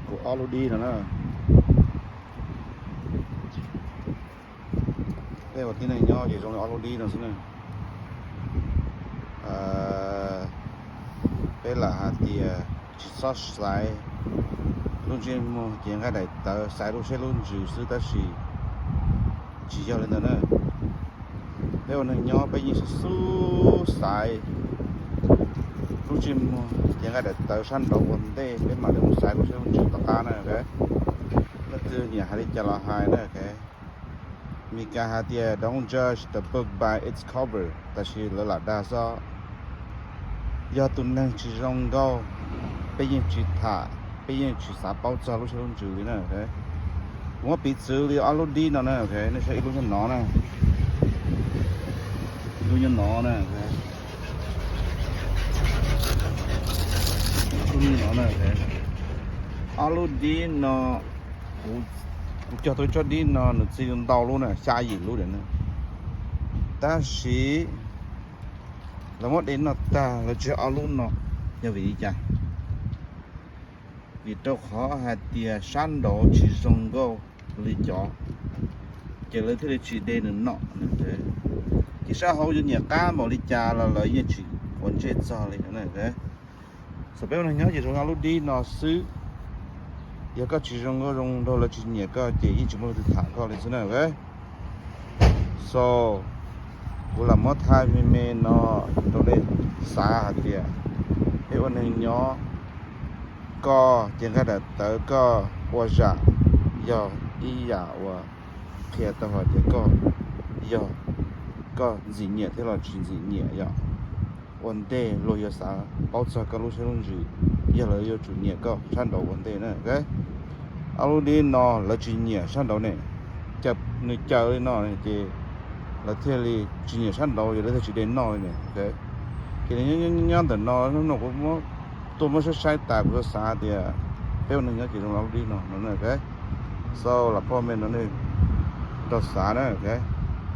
Kuv ob lub dib no na. Peb ua tib neeg nyob ces zoo li ob lub dib no xwb na. Peb lam hais tias tsis txhob xaiv lub ntsej muag ces nqaij daim tawv, xaiv lub siab lub ntsws xwb tab sis tsis yog li ntawd na. Peb ua neeg nyob peb yeej xub xaiv lub ntsej muag ces nqaij daim tawv sab nraud ua ntej peb mam li mus xaiv lub siab lub ntsws tom qab na. Leej twg nyiam hais li cas los hais na. Meskas hais tias don't judge the book by its cover, tab sis lawv lam dag xwb. Yog tus neeg tsis zoo nkauj, peb yeej tsis tham, peb yeej tsis xav paub txog lub siab lub ntsws li na. Kuv muab piv txwv li ob lub dib no na, nej saib ib lub nyob no na, ib lub nyob no na, lub nyob no na. Ob lub dib no, kuv cog tau tsob dib no nws txij ntau lub na, xya yim lub na. Tab sis lawv muab de noj tag lawv tseg ob lub no, yog vim li cas? Vim rau qhov hais tias sab nraud tsis zoo nkauj li cov, ces lawv thiaj li tsis de nws noj. Ces sab hauv yuav nyiam qab npaum li cas los lawv yeej tsis ua ntsej txog li. Xav peb ua neeg nyob ces zoo ob lub dib no xwb. Yog koj tsis zoo nkauj zoo nraug lawv tsis nyiam koj ces yeej tsis muaj leej twg tham koj li xwb na. So kuv lam muab thaij me me no rau nej xav hais tias peb ua neeg nyob, koj ces nqaij daim tawv koj ua zam yog ib yam uas qhia tau hais tias koj yog, koj ntxim nyiam thiab los tsis ntxim nyiam yom. Ua ntej luag yuav xav paub txog koj lub siab lub ntsws, yog lawv yuav tsum nyiam koj sab nraud ua ntej na. Ob lub dib no lawv tsis nyiam sab nraud ne, nws caws li no ces lawv thiaj li tsis nyiam sab nraud, yog lawv thiaj tsis de noj li ne. Ces nyob ntawm no, no kuv tuaj muab saib saib tas kuv xav xav tias peb ua neeg nyob ces zoo ob lub dib no no. So lam phoj me no nej rau xav na.